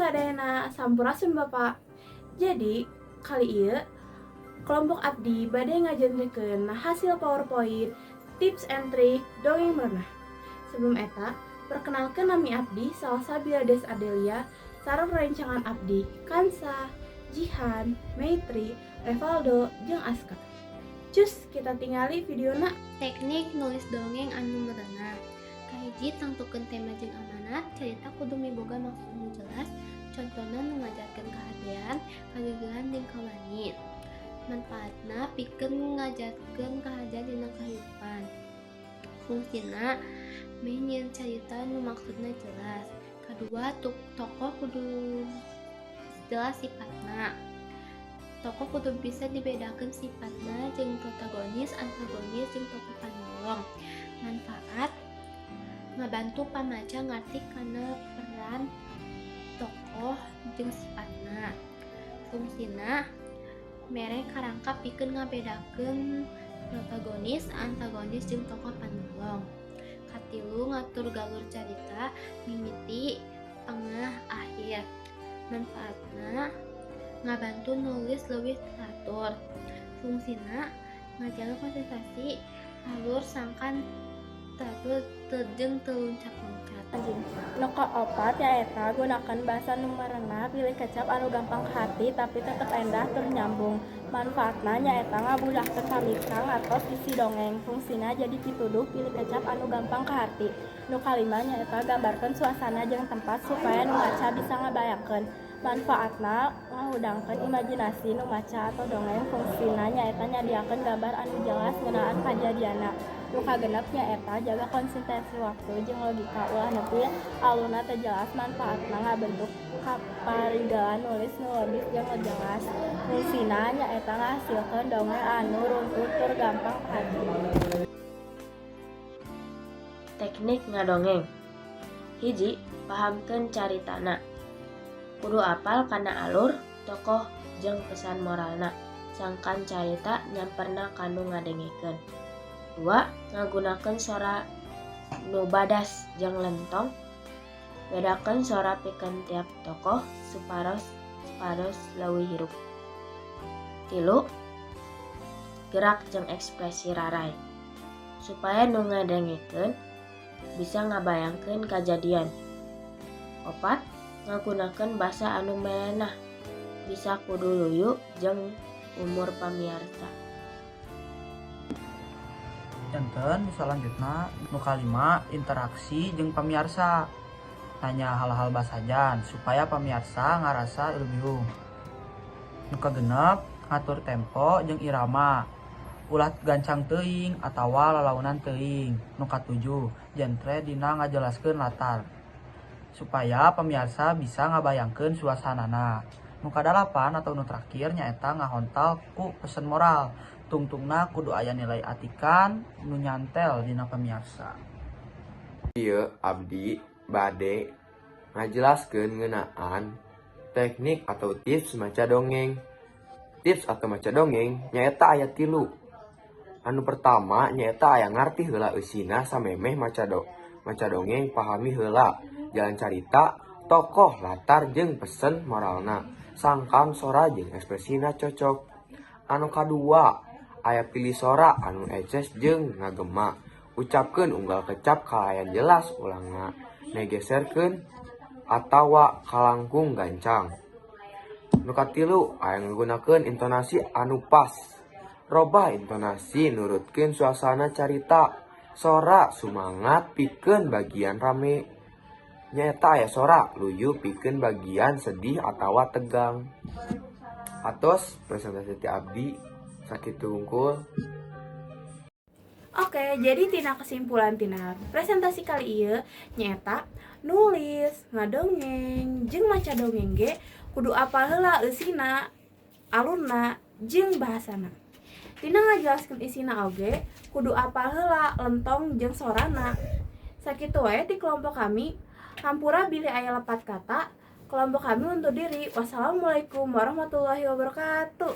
Sadayana, sampurasun, Bapak. Jadi, kali ieu kelompok abdi bade ngajentrikeun hasil PowerPoint tips and trick dongeng merenah. Sebelum eta, perkenalkan, nami abdi Salsabila Des Adelia sareng rencangan abdi Kansa, Jihan, Maitri, Revaldo, jeung Aska. Cus, kita tingali videona. Teknik nulis dongeng anu merenah. Kahiji, tangtukeun tema jeung amanat. Carita kudu miboga maksud anu jelas, contohna nu ngajarkeun kahadean, kagigihan jeung kawani. Manfaatna pikeun ngajarkeun kahadean dina kahirupan. Fungsina meh nyieun carita nu maksudna jelas. Kadua, tokoh kudu jelas sifatna. Tokoh kudu bisa dibedakeun sifatna jeung protagonis, antagonis, jeung tokoh panolong. Manfaat ngabantu pamaca ngarti kana peran tokoh jeung sifatna. Fungsina mere karangka pikeun ngabedakeun protagonis, antagonis, jeung tokoh panolong. Katilu, ngatur galur carita mimiti, tengah, akhir. Manfaatna ngabantu nulis leuwih teratur. Fungsina ngajaga konsistensi alur sangkan teratur jeung teu luncat-luncat. Nu kaopat nyaeta gunakeun basa nu merenah, pilih kecap anu gampang kaharti tapi tetep endah tur nyambung. Manfaatna nyaeta ngamudahkeun pamaca ngartos isi dongeng. Fungsina jadi pituduh, pilih kecap anu gampang kaharti. Nu kalima nyaeta gambarkeun suasana jeung tempat supaya nu maca bisa ngabayangkeun. Manfaatna ngahudangkeun imajinasi nu maca atau dongeng. Fungsina nyaeta nyadiakeun gambar anu jelas ngeunaan kajadianna. Nu kagenep nyaeta jaga konsistensi waktu jeung logika, ulah nepi alurna teu jelas. Manfaatna ngabentuk kaparigelan nulis nu logis jeung jelas. Fungsina nyaeta ngahasilkeun dongeng anu runtut tur gampang kaharti. Teknik ngadongeng. Hiji, pahamkeun caritana. Kudu apal kana alur, tokoh, jeung pesan moralna sangkan carita nyamperna ka nu ngadengekeun. Dua, ngagunakeun sora nu badas jeung lentong. Bedakeun sora pikeun tiap tokoh supados leuwih hirup. Tilu, gerak jeung ekspresi raray supaya nu ngadengekeun bisa ngabayangkeun kajadian. Opat, ngagunakeun basa anu merenah, bisa kudu luyu jeung umur pamiarsa. Janten nu salanjutna, nu kalima, interaksi jeung pamiarsa, nanya hal-hal basajan supaya pamiarsa ngarasa ilmiah. Nu kagenep, ngatur tempo jeung irama, ulah gancang teuing atawa lalaunan teuing. Nu katujuh, jentre dina ngajelaskeun latar supaya pamiarsa bisa ngabayangkeun suasanana. Nu kadalapan atau nu terakhir nyaeta ngahontal ku pesen moral. Tungtungna kudu aya nilai atikan nu nyantel dina pamiarsa. Ieu abdi bade ngajelaskeun ngeunaan teknik atau tips maca dongeng. Tips atau maca dongeng nyaeta aya tilu. Anu pertama nyaeta aya ngarti heula eusina. Samemeh maca dongeng, pahami heula jalan carita, tokoh, latar, jeung pesen moralna sangkan sora jeung ekspresina cocok. Anu kadua, aya pilih sora anu eces jeung ngagema. Ucapkeun unggal kecap kalayan jelas, ulah ngageserkeun atawa kalangkung gancang. Nu katilu, aya ngagunakeun intonasi anu pas. Robah intonasi nurutkeun suasana carita. Sora sumangat pikeun bagian rame, nyaeta aya sora luyu pikeun bagian sedih atawa tegang. Atos presentasi ti abdi sakitu hungkul. Oke, jadi tina kesimpulan tina presentasi kali ieu nyaeta nulis, ngadongeng, jeung maca dongeng ge kudu apal heula eusina, alurna, jeung bahasana. Tina ngajelaskeun isina oge kudu apal heula lentong jeung sorana. Sakitu wae ti kelompok kami. Hampura bilih aya lepat kata. Kelompok kami undur diri. Wassalamualaikum warahmatullahi wabarakatuh.